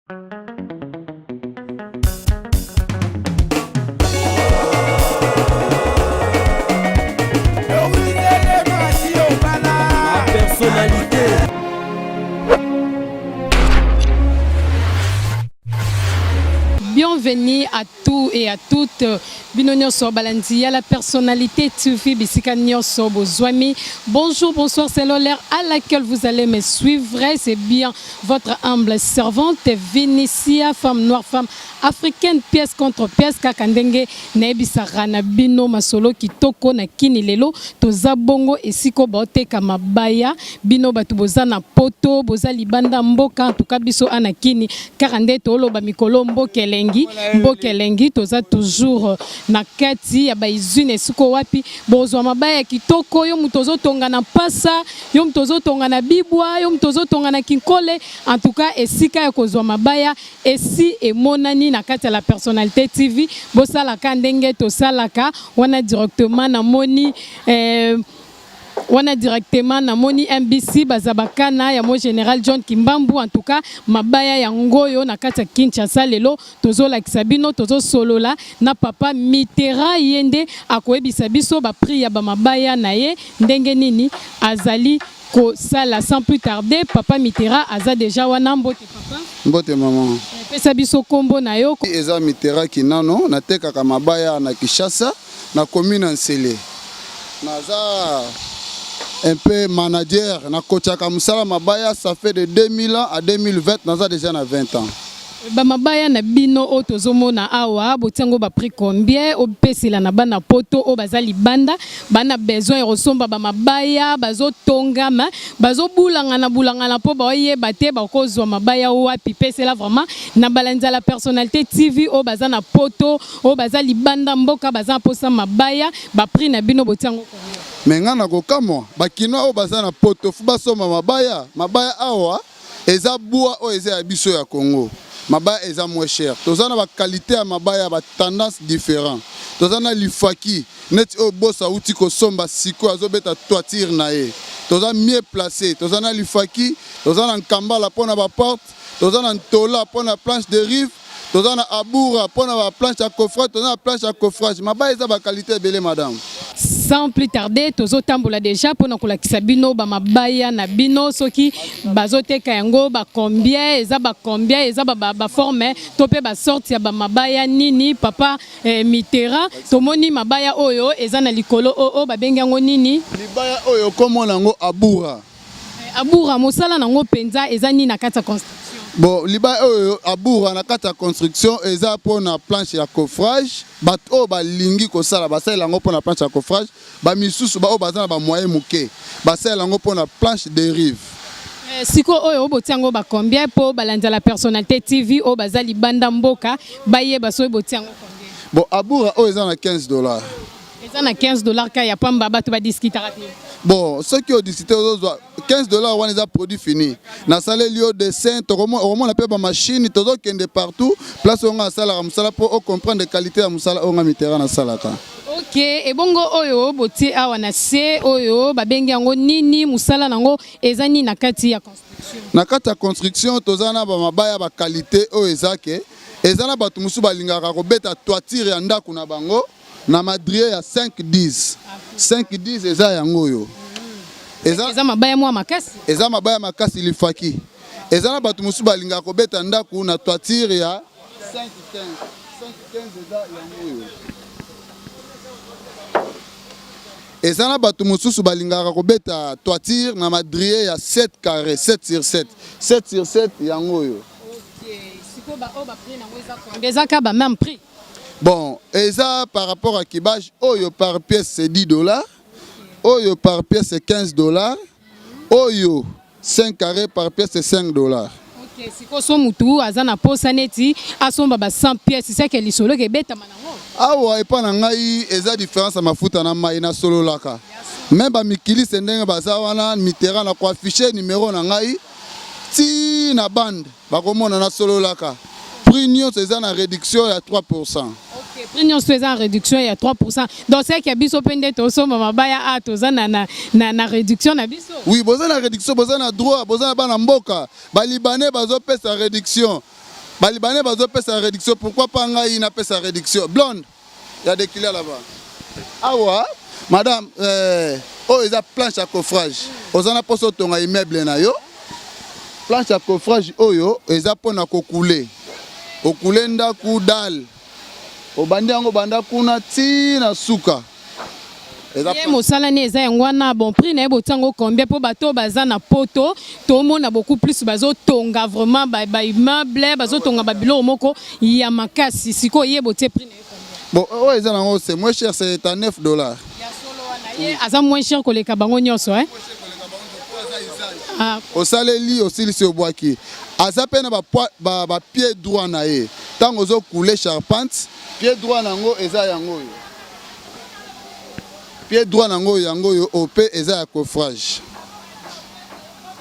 Personnalité. Bienvenue à tous et à toutes. Bino nyonso balandi ya la personnalité TV bisika nyonso bozwami. Bonjour, bonsoir, c'est l'heure à laquelle vous allez me suivre. C'est bien votre humble servante Vinicia, femme noire, femme africaine, pièce contre pièce, kaka ndenge nayebisaka na bino masolo kitoko na kini lelo toza bongo esika baoteka mabaya bino bato boza na poto boza libanda mboka en biso ana kini kaka nde toloba mikolo mboka elengi mboka elengi toza toujours na kati ya bausine esika wapi bozwa mabaya ya kitoko yo moto ozotonga na mpasa yo moto ozotonga na bibwa yo moto ozotonga na kinkole en tout cas esika ya kozwa mabaya esi emonani na kati ya la personnalité TV bosalaka ndenge tosalaka wana directement namoni wana directement namoni MBC bazabakana ya mo général John Kimbambu en tout cas mabaya ya ngoyo na kati ya Kinshasa lelo tozolakisa bino tozosolola na papa Mitterrand ye nde akoyebisa biso baprix ya bamabaya na ye ndenge nini azali kosala. Sans plus tarder, papa Mitterrand aza déjà wana. Mbote papa. Mbote mama. Pesa biso kombo na yo. Eza Mitterrand Kinano, natekaka mabaya na Kinshasa, na commune ya Nsele. Naza un peu manager, nakotiaka mosala mabaya, ça fait de 2000 ans à 2020, naza déjà na 20 ans. Bamabaya na bino oyo tozomona awa, botiango baprix combien? Opesela na bana poto oyo baza libanda, bana besoin ya kosomba bamabaya, bazotongama, bazobulangana bulangana mpo baoyeba te bakozwa mabaya wapi. Pesela vraiment na balandi ya la personnalité TV oyo baza na poto, oyo baza libanda mboka, baza na mposa mabaya, baprix na bino botiango combien? Me ngai nakokamwa, bakinois oyo baza na poto fu basomba mabaya. Mabaya awa eza bois oyo eza ya biso ya Congo. Mabaya eza moins cher. Toza na baqualité ya mabaya, batendance différent. Toza na lifaki neti oyo boso awuti kosomba sikoyo, azobeta toiture na ye. Toza mieux placé. Toza na lifaki, toza na nkambala mpo na baporte, toza na ntola mpo na planche de rive, toza na abura mpo na baplanche ya coffrage, toza na planche ya coffrage. Mabaya eza baqualité ebele, madame. Sans plus tarder, tozotambola déjà mpona kolakisa bino bamabaya na bino soki bazoteka yango bacombien eza, bacombien eza, baforme to mpe basorte ya bamabaya nini. Papa Mitterrand, tomoni mabaya oyo eza na likolo oyo, babengi yango nini? Libaya oyo komona yango abura. Abura, mosala nango mpenza eza nini na kati ya construction? Bon, libaya oyo abura na kati ya construction eza mpona planche ya coffrage. Bato oyo balingi kosala basalela yango mpona planche ya coffrage. Bamisusu baoyo baza na bamoyen moke basalela yango mpona planche de rive. Sikoyo oyo botia yango bacombien, mpo balandi ya la personnalité TV oyo baza libanda mboka bayeba soki botia yango combien? Bon, abura oyo eza na 15 $. Eza na 15 $ ka ya pamba, bato badiskutaka te? Bon, soki odiscute, ozozwa 15 $ wana eza produit fini. Nasaleli yo dessin, okomona mpe bamachine. Tozokende partout place oyo nga asalaka mosala mpo ocomprendre qualité ya mosala oyo nga Mitterrand nasalaka. Ok, ebongo oyo botie awa na se oyo, babengi yango nini? Mosala nango eza nini na kati ya construction? Na kati ya construction, toza na bamabaya baqualité oyo eza ke eza na bato mosusu balingaka kobeta toiture ya ndako na bango na madrier ya 5 10 5 10. Eza yango oyo eza. Eza mabaya mwa makasi. Eza mabaya makasi, lifaki. Eza na bato mosusu balingaka kobeta ndako na toiture ya 5 15 5 15. Eza yango oyo. Eza na bato mosusu balingaka kobeta toiture na madrier ya 7 carré, 7 sur 7, 7 sur 7, yango oyo. Sikoyo baoyo, baprix nango eza combien? Eza ka ba même prix? Bon, eza par rapport à kibage. Oyo par pièce c'est 10 $, oyo par pièce c'est 15 $, oyo 5 carré par pièce c'est 5 $. Ok, sikoyo so mutu aza na posa neti asomba ba 100 pièces, seke lisolo eke ebetama nango? Awa epa na ngai eza différence ya mafuta na mai. Nasololaka me bamikilise ndenge baza wana. Mitterrand, na koaffiche numéro na ngai ti na bande, bakomona nasololaka. Prix nyonso eza na réduction ya 3. Ok, prix nyonso eza en réduction ya 3. Donc seke biso mpe nde tosomba mabaya a toza na réduction na biso? Oui, boza na réduction, boza na droit, boza na bana mboka. Balibanais bazopesa réduction. Balibanais bazopesa réduction, pourquoi pas ngai napesa réduction? Blonde ya des clients là-bas awa, madame, oyo eza planche ya coffrage. Oza na mposa otonga immeuble na yo, planche ya coffrage oyo eza mpona kocouler, ocouler ndako, dalle, obandi yango, banda kuna ti na suka. Eza Ye mosala ne eza yango wana. Bon, prix na ye botiango combien? Mpo bato oyo baza na Poto, tomona beaucoup plus bazotonga vraiment baimmeuble, bazotonga babiloko moko ya makasi. Sikoyo ye botie prix na ye combien? Bon, oyo eza nango, c'est moins cher, c'est à 9 $. Ya solo wana, ye aza moins cher koleka bango nyonso, eh? Ah. Osaleli, osilisi, obwaki. Aza mpe na bapied droit na ye. Ntango ozocouler charpente, pied droit nango eza yango oyo, pied droit nango yango oyo. Oyo mpe eza ya coffrage,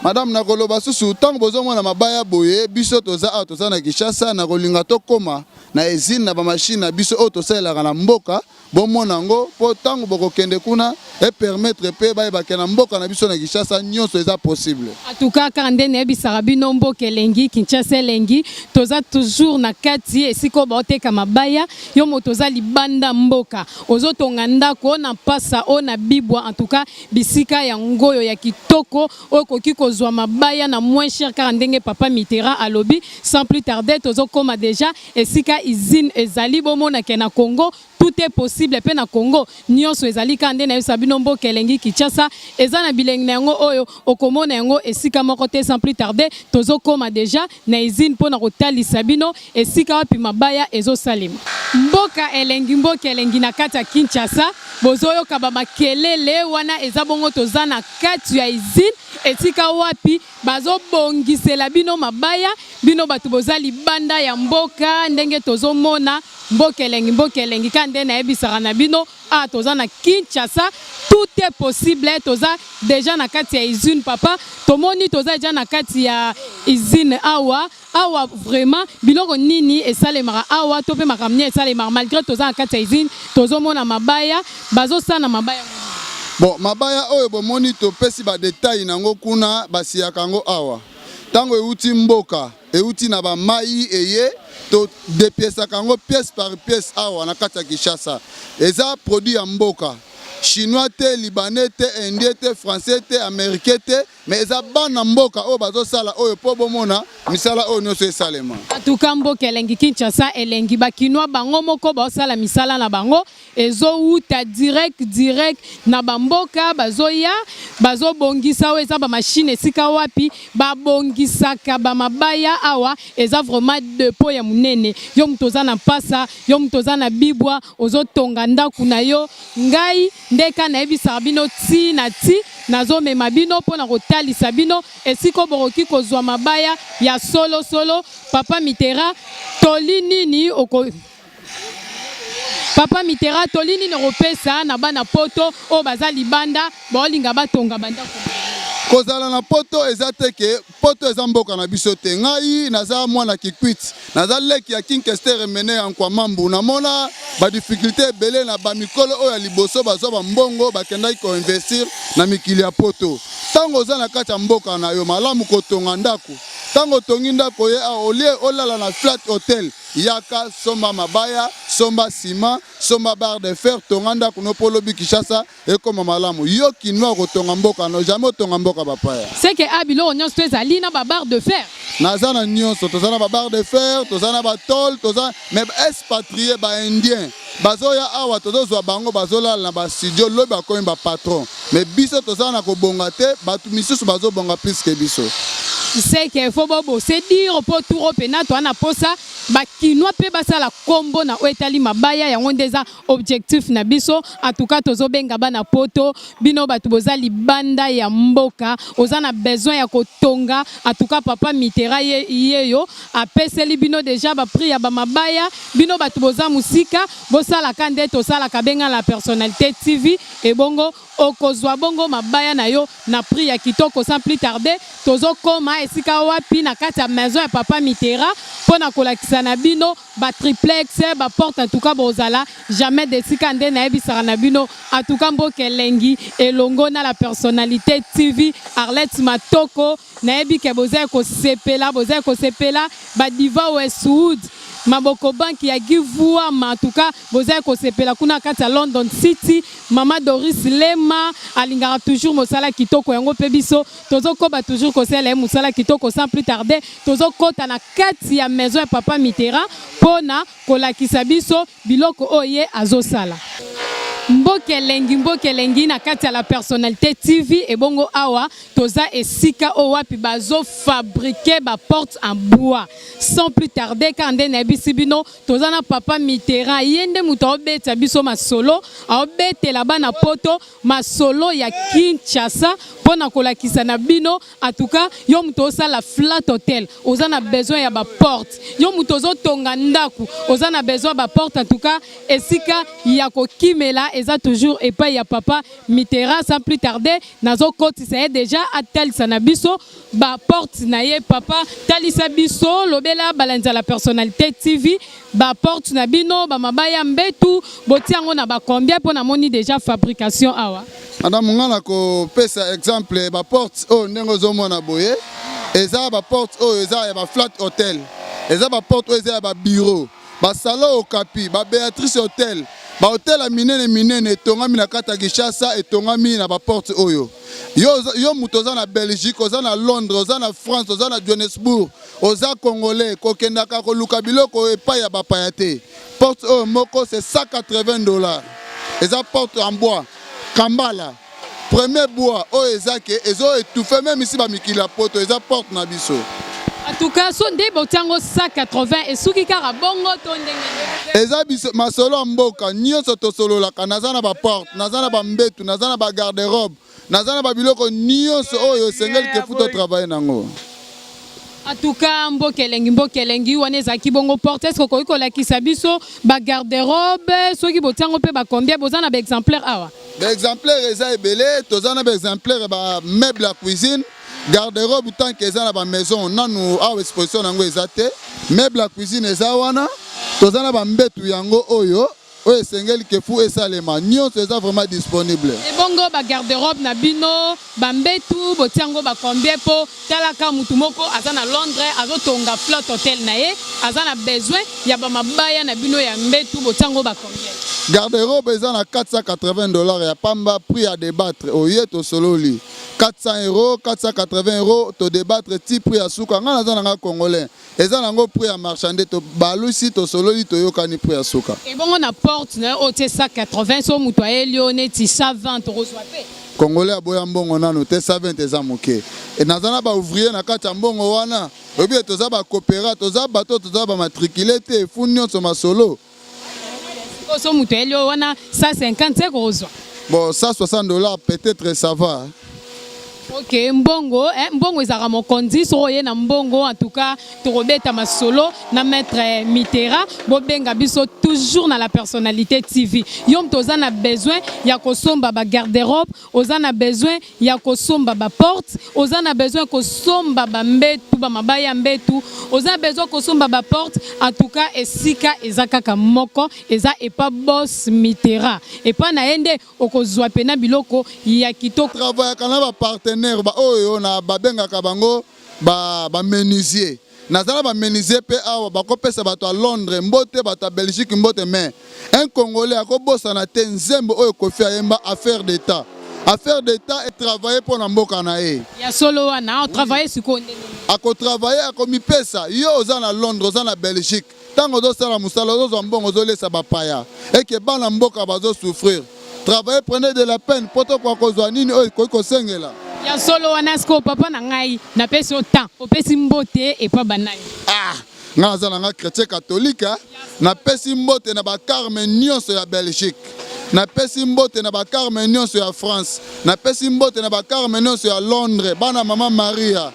madame. Nakoloba susu, ntango bozomona mabaya boye, biso toza awa, toza na Kinshasa. Nakolinga tokóma na usine na bamachine na biso oyo tosalelaka na mboka, bomona yango, mpo ntango bokokende kuna, epermettre mpe bayebake na mboka na biso na Kinshasa nyonso eza possible. En tout cas, kaka nde nayebisaka bino, mboka elengi, Kinshasa elengi. Toza toujours na kati esika oyo baoteka mabaya. Yo moto oza libanda mboka, ozotonga ndako oyo na mpasa, oyo na Bibwa, en tout cas bisika yango oyo ya kitoko oyo okoki kozwa mabaya na moins cher, kaka ndenge papa Mitterrand alobi. Sans plus tarder, tozokóma déjà esika usine ezali. Bomonake na Congo tout est possible, mpe na Congo nyonso ezali. Kaka nde nayebisa bino, mboka elengi, Kinshasa eza na bilengi na yango oyo okomona yango esika moko te. Sans plus tarder, tozokóma déjà na usine mpona kotalisa bino esika wapi mabaya ezosalema. Mboka elengi, mboka elengi, na kati ya Kinshasa. Bozoyoka bamakelele wana, eza bongo toza na kati ya usine, esika wapi bazobongisela bino mabaya, bino bato boza libanda ya mboka. Ndenge tozomona, mboka elengi, mboka elengi. Kaka nde nayebisaka na bino, ah, toza na Kinshasa, tout est possible. Toza déjà na kati ya usine. Papa, tomoni toza déjà na kati ya usine awa. Awa vraiment biloko nini esalemaka awa, to mpe makambo nini esalemaka? Malgré toza na kati ya usine, tozomona mabaya bazosala na mabaya. Bon, mabaya oyo bomoni, topesi badétail nango kuna. Basiyaka yango awa ntango euti mboka, euti na bamai, eye todepiesaka yango pièce par pièce awa na kati ya Kinshasa. Eza produit ya mboka, chinois te, libanais te, indien te, français te, américain te, mais eza bana mboka oyo bazosala oyo, mpo bomona misala oyo nyonso esalema. Atuka mboka elengi, Kinshasa elengi. Bakinois bango moko baosala misala na bango, ezowuta direct direct na bamboka, bazoya bazobongisa. Oyo eza bamachine esika wapi babongisaka bamabaya. Awa eza vraiment dépôt ya monene. Yo moto oza na mpasa, yo moto oza na Bibwa, ozotonga ndako na yo, ngai nde ka nayebisaka bino ti na ti, nazomema bino mpona kotalisa bino esika bokoki kozwa mabaya ya solosolo. Papa Mitterrand, toli nini oko Papa Mitterrand, toli nini okopesa na bana Poto oyo baza libanda, baolinga batonga bandako? Kozala na Poto eza te ke Poto eza mboka na biso te. Ngai naza mwana Kikwit, naza leki ya King Kester Emene ya Nkwamambu. Namona badifficulté ebele na bamikolo oyo ya liboso bazwa bambongo, bakendaki koinvestir na mikili ya Poto. Ntango oza na kati ya mboka na yo, malamu kotonga ndako. Ntango otongi ndako ye awa, au lieu olala na flat hotel, yaka somba mabaya, somba ciment, somba barre de fer, tonga ndako no, mpo olobi Kinshasa ekóma malamu. Yo kinois kotonga mboka no, jamais otonga mboka bapaya. Seke a biloko nyonso to ezali na babarre de fer? Naza na nyonso. Toza na babarre de fer, toza na batôle, toza. Mais baexpatriés, baindien bazoya awa, tozozwa bango, bazolala na bastudio, lobi bakomi bapatron. Mais biso toza na kobonga te, bato misusu bazobonga plus que biso. Seke fo bobose dire mpo turo mpena toa na posa bakinois mpe basala nkombo na oyo etali mabaya. Yango nde eza objectif na biso. En tout cas, tozobenga bana Poto, bino bato boza libanda ya mboka, oza na besoin ya kotonga, en tout cas papa Mitterrand ye, yeyo apeseli bino déjà baprix ya bamabaya. Bino bato boza mosika, bosalaka nde tosalaka, benga la personnalité TV, ebongo okozwa bongo mabaya na yo na prix ya kitoko. Sans plus tarder, tozokoma. esika wapi na kati ya maison ya papa Mitterrand mpo na kolakisa na bino ba triplex, ba porte. En tout cas bozala jamais desika nde nayebisaka na bino. En tout cas mboka elengi elongo na La Personnalité TV, Arlette Matoko. Nayebi ke boza kosepela, boza kosepela. Badiva Westwood, maboko banki ya Givuama, en tout cas boza kosepela kuna kati ya London City. Mama Doris Lema alingaka toujours mosala kitoko, yango mpe biso tozokoba toujours kosala ye mosala kitoko. Sans plus tarder, tozokɔta na kati ya maison ya papa Mitterrand mpona kolakisa biso biloko oyo ye azosala. Mboka elengi, mboka elengi na kati ya La Personnalité TV. Ebongo awa toza esika oyo wapi bazofabriquer baporte en bois. Sans plus tarder, kaka nde nayebisi bino, toza na papa Mitterrand. Ye nde moto aobetisa biso masolo, aobetela bana Poto masolo ya Kinshasa mpo na kolakisa na bino. En tout cas yo moto osala flat hotel, oza na besoin ya baporte. Yo moto ozotonga ndako, oza na besoin ya baporte. En tout cas esika ya kokimela eza toujours epai ya papa Mitterrand. Sans plus tarder, nazokotisa ye déjà, atalisa na biso baporte na ye. Papa, talisa biso, lobela balandi ya La Personnalité TV baporte na bino, bamabaya, mbetu, botia yango na bacombien, mpo namoni déjà fabrication awa. Madame, nga na kopesa exemple, baporte oyo ndenge ozomona boye, eza baporte oyo eza ya baflat hotel, eza baporte oyo eza ya babureau, basalon Okapi, babeatrice Hotel, bahotel ya minene minene etongami na kati ya Kinshasa, etongami na baporte oyo. Yo moto oza na Belgique, oza na Londres, oza na France, oza na Johannesburg, oza Congolais, kokendaka koluka biloko epai ya bapaya te. Porte oyo moko, c'est 180 $. Eza porte en bois kambala, premier bois oyo eza ke ezo étouffe même isi bamikili ya Poto. Eza porte na biso. En tout cas so nde botiango 180, esuki kaka bongo to ndenge? Eza biso masolo ya mboka nyonso tosololaka. Naza na baporte, naza na bambetu, naza na bagarde-robe, naza na babiloko nyonso oyo esengeli ke faut totravailler nango. En tout cas mboka elengi, mboka elengi. Wana ezalaki bongo porte. Est-ce okoki kolakisa biso bagarde-robe, soki botiango mpe bacombien? Boza na baexemplaire awa? Baexemplaire eza ebele. Toza na baexemplaire, bameuble ya cuisine, garde-robe. Tant que eza na bamaison nanu awa, exposition yango eza te. Meuble ya cuisine eza wana. Toza na bambetu yango oyo, oyo esengeli ke faut esalema nyonso, eza vraiment disponible. Ebongo bagarde-robe na bino, bambetu, botiango bacombien? Mpo talaka, mutu moko aza na Londres, azotonga flat hotel na ye, aza na besoin ya bamabaya na bino ya mbetu, botiango bacombien? Garde-robe eza na 480 $ ya pamba. Prix ya débattre, oye tosololi 400 €, 480 €, todébattre ti prix ya suka. Ngai naza nanga Congolais, eza nango prix ya marchande. Tobalusi, tosololi, toyokani prix ya suka. Ebongo na porte na yo oyo tie 180, so moto ayeli yo neti 120, tokozwa mpe? Congolais aboya mbongo nano te. 120 eza moke. Naza na baouvrier na kati ya mbongo wana. Oyebi ete toza bacoopéra, toza bato, toza bamatricule te. Fu nyonso masolo. So moto ayeli yo wana 150 te, kozwa? Bon, 160 $, peut-être ça va. Ok, mbongo, eh, mbongo ezalaka mokonzi. Soki oye na mbongo, en tout cas tokobeta masolo na maître Mitterrand. Bobenga biso toujours na La Personnalité TV. Yo moto oza na besoin ya kosomba bagarde-robe, oza na besoin ya kosomba baporte, oza na besoin kosomba bambetu, bamabaya ya mbetu, oza na besoin kosomba baporte, en tout cas esika eza kaka moko, eza epa boss Mitterrand. Epa na ye nde okozwa pena biloko ya kitoko. Travaillaka na bapartenaire baoyo na babengaka bango bamenuisier. Naza na bamenuisier mpe awa, bakopesa bato ya Londres mbote, bato ya Belgique mbote. Mais un Congolais akobosana te nzembo oyo Kofi ayemba, Affaire d'état. Affaire d'état, etravaille mpo na mboka na ye. Ya solo wana, otravaille sikoyo ndenge? Akotravaille, akomipesa. Yo oza na Londres, oza na Belgique, ntango ozosala mosala, ozozwa mbongo, ozolesa bapaya, eke bana mboka bazosouffrir. Travailler, prenez de la peine mpo tokoka kozwa nini oyo ekoki kosengela. Ya solo wana. Sikoyo papa na ngai, napesi yo temps, opesi mbote epa banani? Ah, ngai naza na nga chrétien catholique. Napesi mbote na bacarme nyonso ya Belgique, napesi mbote na bacarme nyonso ya France, napesi mbote na bacarme nyonso ya Londres, bana mama Maria.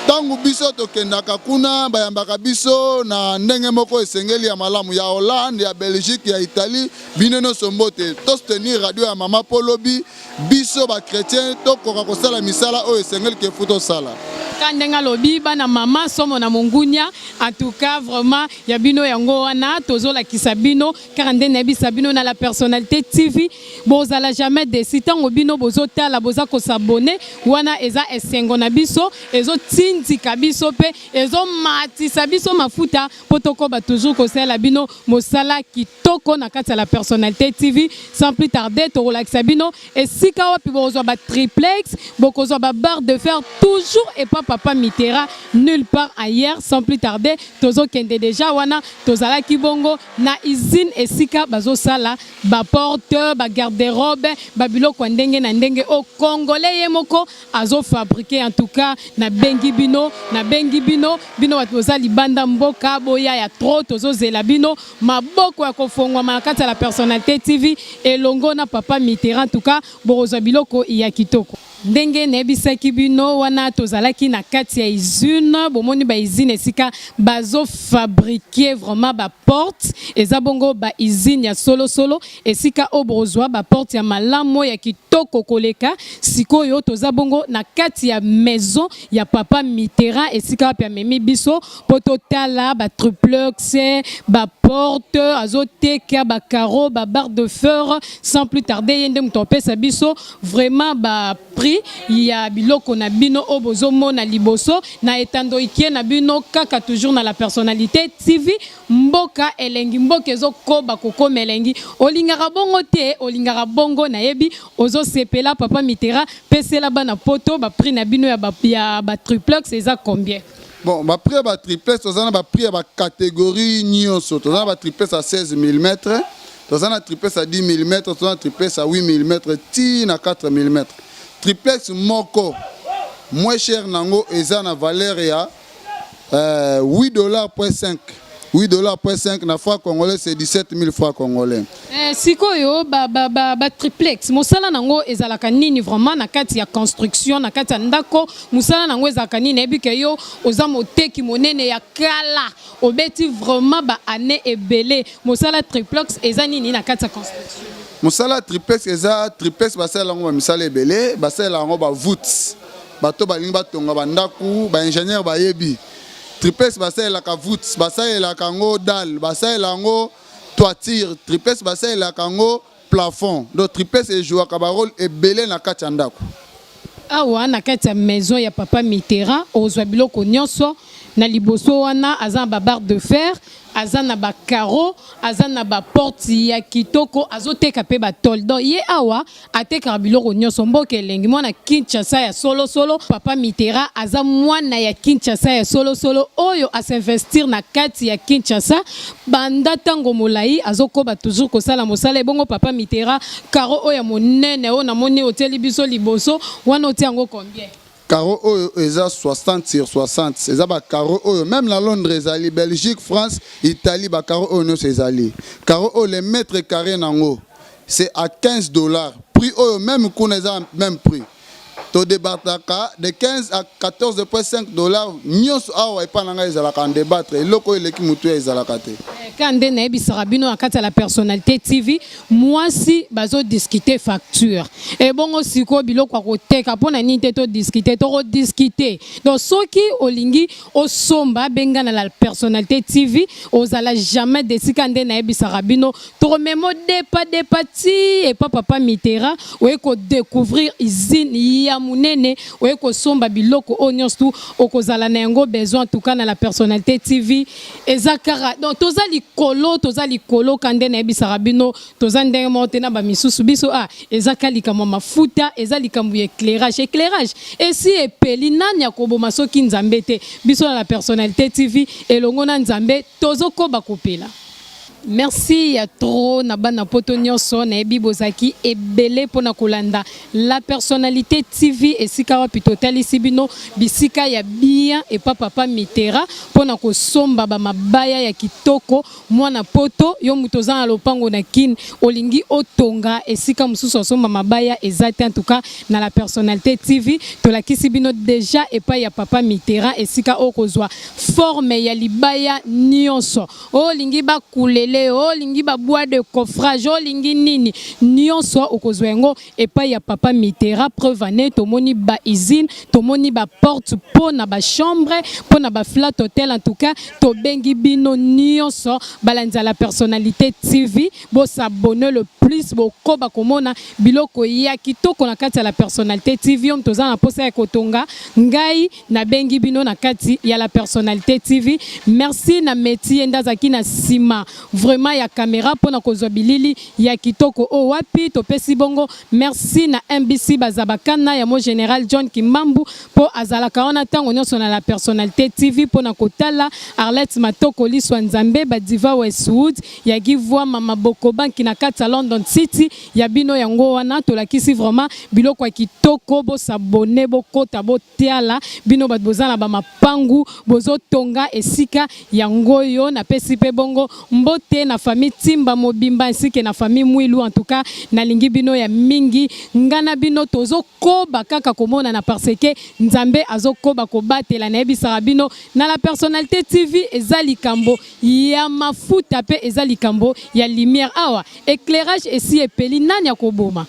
Ntango biso tokendaka kuna, bayambaka biso na ndenge moko esengeli ya malamu. Ya Hollande, ya Belgique, ya Italie, bino nyonso mbote. Tosoutenir radio ya mama mpo lobi biso bachrétien tokoka kosala misala oyo esengeli ke faut tosala. Ka ndenge alobi, bana mama somo na mongunia. En tout cas, vraiment ya bino yango wana tozolakisa bino. Kaka nde nayebisa bino, na La Personnalité TV, bozala jamais déçus. Ntango bino bozotala, boza kos'abonner wana, eza esengo na biso, ezotindika biso mpe ezomatisa biso mafuta mpo tokoba toujours kosalela bino mosala kitoko na kati ya La Personnalité TV. Sans plus tarder, tokolakisa bino esika wapi bokozwa batriplex, bokozwa babarre de fer, toujours epa papa Mitterrand, nulle part ailleurs. Sans plus tarder, tozokende déjà. Wana tozalaki bongo na usine esika bazosala baporte, bagarde-robe, babiloko ya ndenge na ndenge o Congolais ye moko azofabriquer. En tout cas, nabengi bino, nabengi bino, bino bato boza libanda mboka, boya ya trop, tozozela bino, maboko ya kofongwama na kati ya La Personnalité TV elongo na papa Mitterrand. En tout cas, bokozwa biloko ya kitoko. Ndenge nayebisaki bino, wana tozalaki na kati ya usine. Bomoni bausine esika bazofabriquer vraiment baporte. Eza bongo bausine ya solosolo, esika oyo bokozwa baporte ya malamu, ya kitoko koleka. Sikoyo toza bongo na kati ya maison ya papa Mitterrand, esika wapi amemi biso mpo totala batriplex, baporte azoteka, bacarreaux, babarre de fer. Sans plus tarder, ye nde moto apesa biso vraiment baprix ya biloko na bino oyo bozomona liboso na etando ikie na bino, kaka toujours na La Personnalité TV. Mboka elengi, mboka ezokoba kokoma elengi. Olingaka bongo te? Olingaka bongo, nayebi ozosepela. Papa Mitterrand, pesela bana Poto baprix na bino ya batriplex, eza combien? Bon, baprix ya batriplex, toza na baprix ya bacatégorie nyonso. Toza na batriplex ya 16 mm, toza na triplex ya 10 mm, toza na triplex ya 8 mm, ti na 4 mm. Triplex moko moins cher nango eza na valeur ya 8 dollars point 5, 8 dollars point 5 na franc congolais, c'est 17 000 francs congolais. Sikoyo ba triplex, mosala nango ezalaka nini vraiment na kati ya construction, na kati ya ndako? Mosala nango ezalaka nini? Nayebi ke yo oza moteki monene ya kala, obeti vraiment baannée ebele. Mosala triplex eza nini na kati ya construction? Mosala triplex eza, triplex basalela yango bamisala ebele. Basalela yango bavoûte. Bato balingi batonga bandako, baingénieur bayebi triplex. Basalelaka voûte, basalelaka yango dalle, basalela yango toiture. Triplex basalelaka yango plafond. Donc triplex ejouaka barôle ebele na kati ya ndako. Awa na kati ya maison ya papa Mitterrand, ozwa biloko nyonso na liboso wana. Aza na babarre de fer, aza na bacarreaux, aza na baporte ya kitoko, azoteka mpe batôle. Donc ye awa atekaka biloko nyonso. Mboka elengi, mwana Kinshasa ya solosolo. Papa Mitterrand aza mwana ya Kinshasa ya solosolo oyo as'investir na kati ya Kinshasa banda ntango molai, azokoba toujours kosala mosala. Ebongo papa Mitterrand, carreau oyo ya monene oyo namoni otieli biso liboso wana, otia yango combien? Carreau oyo eza 60 sur 60. Eza bacarreau oyo même na Londres ezali, Belgique, France, Italie, bacarreau oyo nyonso ezali. Carreau oyo, le mètre carré nango c'est à 15 dollars. Prix oyo même kuna eza même prix. Todébataka de 15 à 14,5 dollars nyonso. Awa epai na ngai ezalaka en débattre. Eloko oyo eleki motu ya ezalaka te. Ka nde nayebisaka bino na kati ya La Personnalité TV, mwasi bazodiscuter facture. Ebongo sikoyo biloko ya koteka, mpo na nini te todiscuter? Tokodiscuter. Donc soki olingi osomba, benga na La Personnalité TV, ozala jamais déçu. Ka nde nayebisaka bino, tokomema depa depa ti epa papa Mitterrand, oye kodécouvrir usine ya monene, oye kosomba biloko oyo nyonso tu okozala na yango besoin. En tout cas, na La Personnalité TV eza kaka, donc toza likolo, toza likolo. Ka nde nayebisaka bino, toza ndenge moko te na bamisusu. Biso a eza ka likambo ya mafuta, eza likambo ya éclairage. Éclairage esi epeli, nani akoboma soki Nzambe te? Biso na La Personnalité TV elongo na Nzambe, tozokoba kopela. Merci ya trop na bana Poto nyonso. Nayebi bozalaki ebele mpona kolanda La Personnalité TV, esika wapi totalisi bino bisika ya bien epa papa Mitterrand mpona kosomba bamabaya ya kitoko. Mwana Poto, yo moto oza na lopango na Kine, olingi otonga, esika mosusu osomba mabaya eza te. En tout cas, na La Personnalité TV tolakisi bino déjà epai ya papa Mitterrand, esika oyo kozwa forme ya libaya nyonso oyo olingi bakulele. ebele, olingi ba bois de coffrage, olingi nini nyonso, okozwa yango epai ya papa Mitera. Preuve ane, tomoni ba usine, tomoni ba porte mpo na ba chambre, mpo na ba flat hôtel. En tout cas, tobengi bino nyonso balandi ya La Personnalité TV, bos'abonner le plus, bokoba komona biloko ya kitoko na kati ya La Personnalité TV. Oyo toza na posa ya kotonga, ngai nabengi bino na kati ya La Personnalité TV. Merci na métier nde azalaki na nsima vraiment ya caméra mpona kozwa bilili ya kitoko oyo wapi topesi bongo. Merci na MBC Bazabakana ya mo général John Kimbambu, mpo azalaka wana ntango nyonso na La Personnalité TV mpona kotala Arlette Matoko Liswa Nzambe Badiva Westwood ya Givwa Mama Boko Banki na kati ya London City ya bino. Yango wana tolakisi vraiment biloko ya kitoko. Bos'abonner, bokota, botiala. Bino bato boza na bamapangu, bozotonga esika yango oyo. Napesi mpe bongo mbote na famille Timba mobimba ainsi que na famille Mwilu. En tout cas, nalingi bino ya mingi. Nga na bino tozokoba kaka komonana parce que Nzambe azokoba kobatela. Nayebisaka bino, na La Personnalité TV eza likambo ya mafuta mpe eza likambo ya lumière. Awa éclairage esi epeli, nani akoboma?